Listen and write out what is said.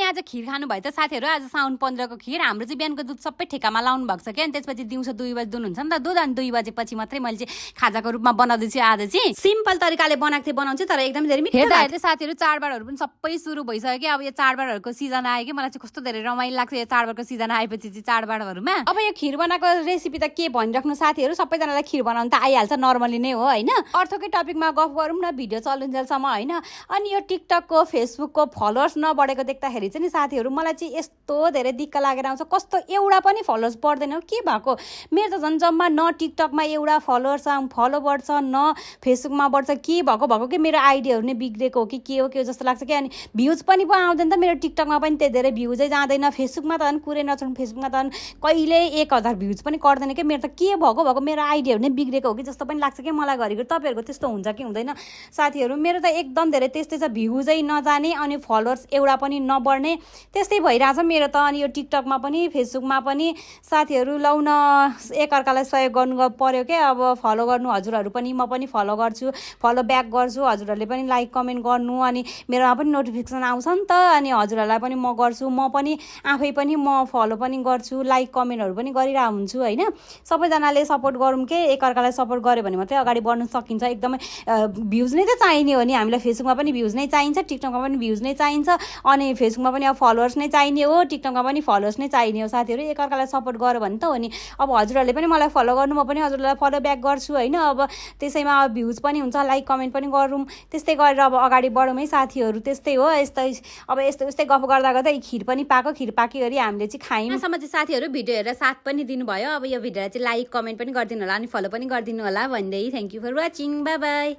आज खिर खानुभयो त साथीहरू आज साउन 15 को खिर हाम्रो चाहिँ बिहानको दुध सबै ठेकामा लाउनु भएको छ के अनि त्यसपछि दिउँसो 2 बजे दुनुहुन्छ नि त दुध अनि 2 बजेपछि मात्रै मैले चाहिँ खाजाको रूपमा बनाउँदैछु आज चाहिँ सिम्पल तरिकाले बनाउँछु तर एकदम धेरै मिठो हेर्दा हेर्दै साथीहरू चाडबाडहरू पनि सबै सुरु भइसक्यो कि अब यो चाडबाडहरूको सिजन आयो कि मलाई चाहिँ कस्तो धेरै रमाइलो लाग्छ यो चाडबाडको सिजन आएपछि चाहिँ चाडबाडहरूमा अब यो खिर बनाएको रेसिपी त के भनिराख्नु साथीहरू सबैजनालाई खिर बनाउनु त आइहाल्छ नर्मली नै हो हैन अर्थकै टपिकमा गफ गरौँ न भिडियो चलुन्जेलसम्म हैन अनि यो टिकटकको फेसबुकको फलोअर्स नबढेको देख्दाखेरि चाहिँ नि साथीहरू मलाई चाहिँ यस्तो धेरै दिक्क लागेर आउँछ कस्तो एउटा पनि फलोअर्स बढ्दैन के भएको मेरो त झन् जम्मा न टिकटकमा एउटा फलो बढ्छ न फेसबुकमा बढ्छ के भएको कि मेरो आइडियाहरू नै बिग्रेको हो कि के हो जस्तो लाग्छ कि अनि भ्युज पनि पो आउँदैन त मेरो टिकटकमा पनि त्यति धेरै भ्युजै जाँदैन फेसबुकमा त अनि कुरै नछोड्नु फेसबुकमा त कहिले 1000 भ्युज पनि गर्दैन कि मेरो त के भएको मेरो आइडियाहरू नै बिग्रेको हो कि जस्तो पनि लाग्छ कि मलाई घरिघरि तपाईँहरूको त्यस्तो हुन्छ कि हुँदैन साथीहरू मेरो त एकदम धेरै त्यस्तै छ भ्युजै नजाने अनि फलोअर्स एउटा पनि नबढ्ने त्यस्तै भइरहेछ मेरो त अनि यो टिकटकमा पनि फेसबुकमा पनि साथीहरू लाउन एकअर्कालाई सहयोग गर्नु पर्यो के अब फलो गर्नु हजुरहरू पनि म पनि फलो गर्छु फलो ब्याक गर्छु हजुरहरूले पनि लाइक कमेन्ट गर्नु अनि मेरोमा पनि नोटिफिकेसन आउँछ नि त अनि हजुरहरूलाई पनि म गर्छु म पनि आफै पनि म फलो पनि गर्छु लाइक कमेन्टहरू पनि गरिरहेको हुन्छु हैन सबैजनाले सपोर्ट गरौँ के एकअर्कालाई सपोर्ट गर्यो भने मात्रै अगाडि बढ्न सकिन्छ एकदमै भ्युज नै त चाहिने हो नि हामीलाई फेसबुकमा पनि भ्युज नै चाहिन्छ टिकटकमा पनि भ्युज नै चाहिन्छ अनि फेसबुकमा पनि अब फलोअर्स नै चाहिने हो टिकटकमा पनि फलोअर्स नै चाहिने हो साथीहरू एकअर्कालाई सपोर्ट गर्यो भने त हो नि अब हजुरहरूले पनि मलाई फलो गर्नु म पनि हजुरलाई फलो ब्याक गर्छु हैन अब त्यसैमा अब भ्युज पनि हुन्छ लाइक कमेन्ट पनि गरौँ त्यस्तै गरेर अब अगाडि बढौँ है साथीहरू त्यस्तै हो यस्तै गफ गर्दा गर्दै खिर पनि पाको खिर पाकेगरी हामीले चाहिँ खायौँ सम्म चाहिँ साथीहरू भिडियो हेरेर साथ पनि दिनुभयो अब यो भिडियोलाई चाहिँ लाइक कमेन्ट पनि गरिदिनु होला अनि फलो पनि गरिदिनु होला भन्दै thank you for watching bye by